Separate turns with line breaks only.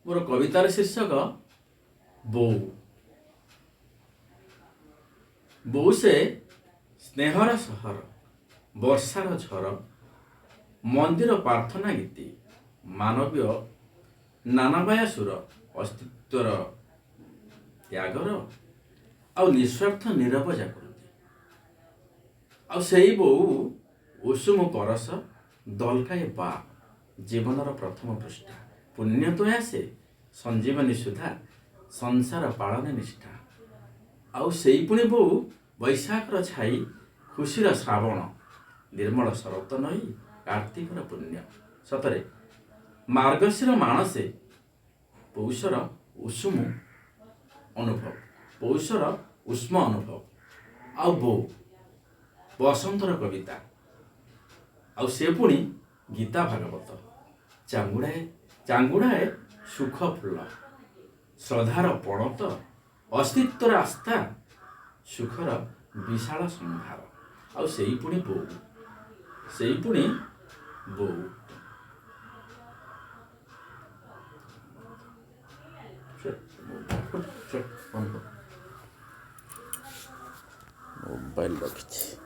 ମୋର କବିତାର ଶୀର୍ଷକ ବୋଉ। ବୋଉ ସେ ସ୍ନେହର ସହର, ବର୍ଷାର ଝର, ମନ୍ଦିର ପ୍ରାର୍ଥନା ଗୀତି, ମାନବୀୟ ନାନାବାୟା ସୁର, ଅସ୍ତିତ୍ୱର ତ୍ୟାଗର ଆଉ ନିସ୍ୱାର୍ଥ ନିରବ ଜାଗୃତି। ଆଉ ସେଇ ବୋଉ ଉଷୁମ ପରଶ ଦଲକାଏ ବା ଜୀବନର ପ୍ରଥମ ପୃଷ୍ଠା, ପୁଣ୍ୟ ତୋୟା ସେ ସଞ୍ଜୀବନୀ ସୁଧା, ସଂସାର ପାଳନ ନିଷ୍ଠା। ଆଉ ସେଇ ପୁଣି ବୋଉ ବୈଶାଖର ଛାଇ, ଖୁସିର ଶ୍ରାବଣ, ନିର୍ମଳ ଶରତ ନଈ, କାର୍ତ୍ତିକର ପୁଣ୍ୟ। ସତରେ ମାର୍ଗଶିର ମାଣସେ ପୌଷର ଉଷୁମ ଅନୁଭବ, ପୌଷର ଉଷ୍ମ ଅନୁଭବ। ଆଉ ବୋଉ ବସନ୍ତର କବିତା, ଆଉ ସେ ପୁଣି ଗୀତା ଭାଗବତ, ଚାଙ୍ଗୁଡ଼ାଏ ଚାଙ୍ଗୁଡ଼ାଏ ସୁଖ ଫୁଲ, ଶ୍ରଦ୍ଧାର ପଣତ, ଅସ୍ତିତ୍ୱର ଆସ୍ଥା, ସୁଖର ବିଶାଳ ସମ୍ଭାର। ଆଉ ସେଇ ପୁଣି ବୋଉ, ସେଇ ପୁଣି ବୋଉ। ମୋବାଇଲ ରଖିଛି।